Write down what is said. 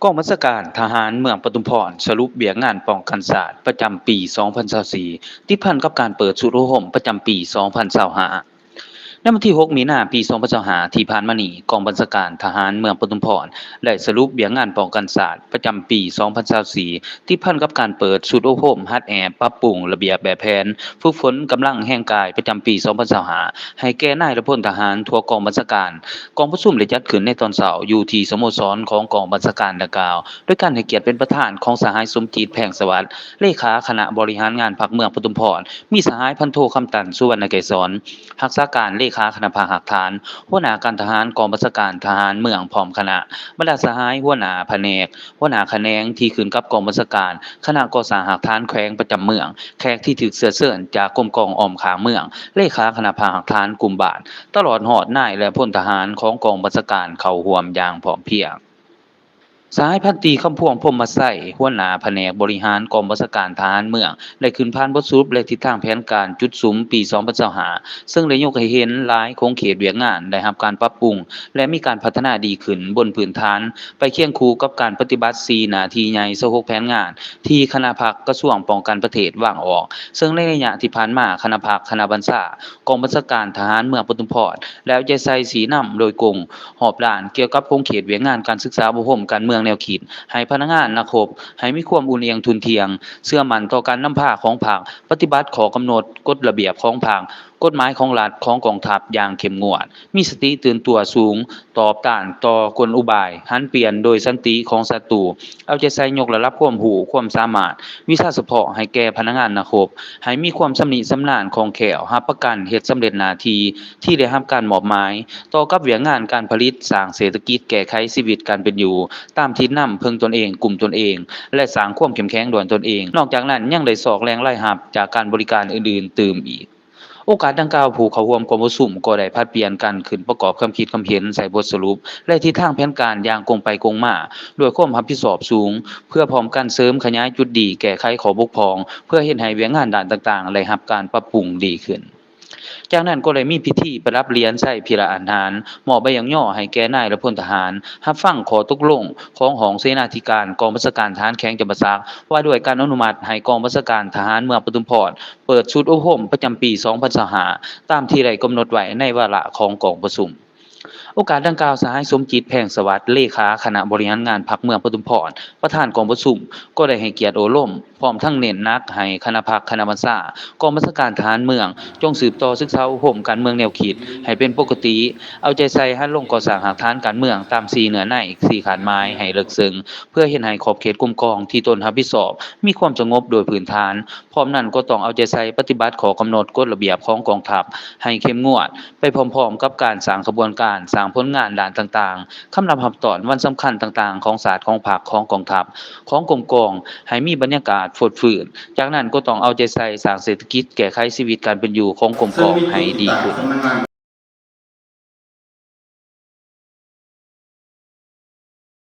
ກອງບັນຊາການທະຫານເມືອງປະທຸມພອນ ສະຫຼຸບວຽກງານປ້ອງກັນຊາດປະຈຳປີສອງພັນຊາວສີ່ ຕິດພັນກັບການເປີດຊຸດອົບຮົມປະຈຳປີສອງພັນຊາວຫ້າ. ໃນວັນທີຫົກ ມີນາ ປີສອງພັນຊາວຫ້າ ທີ່ຜ່ານມານີ້, ກອງບັນຊາການທະຫານເມືອງປະທຸມພອນ ໄດ້ສະຫຼຸບວຽກງານປ້ອງກັນຊາດປະຈຳປີສອງພັນຊາວສີ່ ຕິດພັນກັບການເປີດຊຸດອົບຮົມຫັດແອບ, ປັບປຸງລະບຽບແບບແຜນ, ຝຶກຝົນກຳລັງແຮງກາຍປະຈຳປີສອງພັນຊາວຫ້າ ໃຫ້ແກ່ນາຍ ແລະ ພົນທະຫານທົ່ວກອງບັນຊາການ. ກອງປະຊຸມໄດ້ຈັດຂຶ້ນໃນຕອນເຊົ້າຢູ່ທີ່ສະໂມສອນຂອງກອງບັນຊາການດັ່ງກ່າວ ໂດຍການໃຫ້ກຽດເປັນປະທານຂອງສະຫາຍ ສົມຈິດ ແພງສະຫວັດ ເລຂາຄະນະບໍລິຫານງານພັກເມືອງປະທຸມພອນ, ມີສະຫາຍ ພັນໂທ ຄຳຕັນ ສຸວັນນະໄກສອນ ຮັກສາການເລຂາຄະນະພັກຮາກຖານ, ຫົວໜ້າການທະຫານກອງບັນຊາການທະຫານເມືອງພ້ອມຄະນະ, ບັນດາສະຫາຍຫົວໜ້າພະແນກ, ຫົວໜ້າຂະແໜງທີ່ຂຶ້ນກັບກອງບັນຊາການຄະນະກໍ່ສ້າງຮາກຖານແຂວງປະຈຳເມືອງ, ແຂກທີ່ຖືກເຊື້ອເຊີນຈາກກົມກອງອ້ອມຂ້າງເມືອງ, ເລຂາຄະນະພັກຮາກຖານກຸ່ມບ້ານ, ຕະຫຼອດຮອດນາຍ ແລະ ພົນທະຫານຂອງກອງບັນຊາການເຂົ້າຮ່ວມຢ່າງພ້ອມພຽງ. ສະຫາຍ ພັນຕີ ຄຳພວງ ພົມມະໄຊ ຫົວໜ້າພະແນກບໍລິຫານກອງບັນຊາການທະຫານເມືອງ ໄດ້ຂຶ້ນຜ່ານບົດສະຫຼຸບ ແລະ ທິດທາງແຜນການຈຸດສຸມປີສອງພັນຊາວຫ້າ ເຊິ່ງໄດ້ຍົກໃຫ້ເຫັນຫຼາຍຂົງເຂດວຽກງານໄດ້ຮັບການປັບປຸງ ແລະ ມີການພັດທະນາດີຂຶ້ນ ບົນພື້ນຖານໄປຄຽງຄູ່ກັບການປະຕິບັດສີ່ໜ້າທີ່ໃຫຍ່ ຊາວຫົກແຜນງານ ທີ່ຄະນະພັກກະຊວງປ້ອງກັນປະເທດວາງອອກ, ເຊິ່ງໃນໄລຍະທີ່ຜ່ານມາ ຄະນະພັກ, ຄະນະບັນຊາ, ກອງບັນຊາການທະຫານເມືອງປະທຸມພອນ ໄດ້ເອົາໃຈໃສ່ຊີ້ນຳໂດຍກົງຮອບດ້ານກ່ຽວກັບຂົງເຂດວຽກງານການສຶກສາອົບຮົມການເມືອງແນວຄິດ ໃຫ້ພະນັກງານນັກຮົບໃຫ້ມີຄວາມອຸ່ນອຽງທຸ່ນທ່ຽງ, ເຊື່ອໝັ້ນຕໍ່ການນຳພາຂອງພັກ, ປະຕິບັດຂໍ້ກຳນົດ, ກົດລະບຽບຂອງພັກ, ກົດໝາຍຂອງລັດ, ຂອງກອງທັບຢ່າງເຂັ້ມງວດ, ມີສະຕິຕື່ນຕົວສູງ, ຕອບຕ້ານຕໍ່ກົນອຸບາຍຫັນປ່ຽນໂດຍສັນຕິຂອງສັດຕູ, ເອົາໃຈໃສ່ຍົກລະດັບຄວາມຮູ້, ຄວາມສາມາດ, ວິຊາສະເພາະໃຫ້ແກ່ພະນັກງານນັກຮົບ, ໃຫ້ມີຄວາມຊຳນິຊຳນານຄ່ອງແຄ້ວ, ຮັບປະກັນເຮັດສຳເລັດໜ້າທີ່ທີ່ໄດ້ຮັບການມອບໝາຍ, ຕໍ່ກັບວຽກງານການຜະລິດ, ສ້າງເສດຖະກິດ, ແກ້ໄຂຊີວິດການເປັນຢູ່ຕາມທິດນຳເພິ່ງຕົນເອງ, ກຸ້ມຕົນເອງ ແລະ ສ້າງຄວາມເຂັ້ມແຂງດ້ວຍຕົນເອງ. ນອກຈາກນັ້ນ ຍັງໄດ້ຊອກແຫຼ່ງລາຍຮັບຈາກການບໍລິການອື່ນໆຕື່ມອີກ. ໂອກາດດັ່ງກ່າວ, ຜູ້ເຂົ້າຮ່ວມກອງປະຊຸມກໍໄດ້ຜັດປ່ຽນກັນຂຶ້ນປະກອບຄຳຄິດຄຳເຫັນໃສ່ບົດສະຫຼຸບ ແລະ ທິດທາງແຜນການຢ່າງກົງໄປກົງມາ ດ້ວຍຄວາມຮັບຜິດຊອບສູງ, ເພື່ອພ້ອມກັນເສີມຂະຫຍາຍຈຸດດີ, ແກ້ໄຂຂໍ້ບົກຜ່ອງ, ເພື່ອເຮັດໃຫ້ວຽກງານດ້ານຕ່າງໆໄດ້ຮັບການປັບປຸງດີຂຶ້ນ. ຈາກນັ້ນກໍໄດ້ມີພິທີປະດັບຫຼຽນໄຊພິລະອາຫານ, ມອບໃບຍ້ອງຍໍໃຫ້ແກ່ນາຍ ແລະ ພົນທະຫານ, ຮັບຟັງຂໍ້ຕົກລົງຂອງຫ້ອງເສນາທິການກອງບັນຊາການທະຫານແຂວງຈຳປາສັກ ວ່າດ້ວຍການອະນຸມັດໃຫ້ກອງບັນຊາການທະຫານເມືອງປະທຸມພອນ ເປີດຊຸດອົບຮົມປະຈຳປີສອງພັນຊາວຫ້າ ຕາມທີ່ໄດ້ກຳນົດໄວ້ໃນວາລະຂອງກອງປະຊຸມ. ໂອກາດດັ່ງກ່າວ, ສະຫາຍ ສົມຈິດ ແພງສະຫວັດ ເລຂາຄະນະບໍລິຫານງານພັກເມືອງປະທຸມພອນ ປະທານກອງປະຊຸມ ກໍໄດ້ໃຫ້ກຽດໂອ້ລົມ ພ້ອມທັງເນັ້ນໜັກໃຫ້ຄະນະພັກ, ຄະນະບັນຊາ, ກອງບັນຊາການທະຫານເມືອງ ຈົ່ງສືບຕໍ່ສຶກສາອົບຮົມການເມືອງແນວຄິດໃຫ້ເປັນປົກກະຕິ, ເອົາໃຈໃສ່ຫັນລົງກໍ່ສ້າງຮາກຖານການເມືອງຕາມສີ່ເນື້ອໃນ, ສີ່ຄາດໝາຍໃຫ້ເລິກເຊິ່ງ ເພື່ອເຮັດໃຫ້ຂອບເຂດກົມກອງທີ່ຕົນຮັບຜິດຊອບມີຄວາມສະຫງົບໂດຍພື້ນຖານ. ພ້ອມນັ້ນກໍຕ້ອງເອົາໃຈໃສ່ປະຕິບັດຂໍ້ກຳນົດ, ກົດລະບຽບຂອງກອງທັບໃຫ້ເຂັ້ມງວດ, ໄປພ້ອມໆກັບການສ້າງຂະບວນການ, ສ້າງຜົນງານດ້ານຕ່າງໆ, ຄຳນັບຮັບຕ້ອນວັນສຳຄັນຕ່າງໆຂອງຊາດ, ຂອງພັກ, ຂອງກອງທັບ, ຂອງກົມກອງ ໃຫ້ມີບັນຍາກາດຟົດຟື້ນ. ຈາກນັ້ນກໍຕ້ອງເອົາໃຈໃສ່ສ້າງເສດຖະກິດ, ແກ້ໄຂຊີວິດການເປັນຢູ່ຂອງກົມກອງໃຫ້ດີຂຶ້ນ.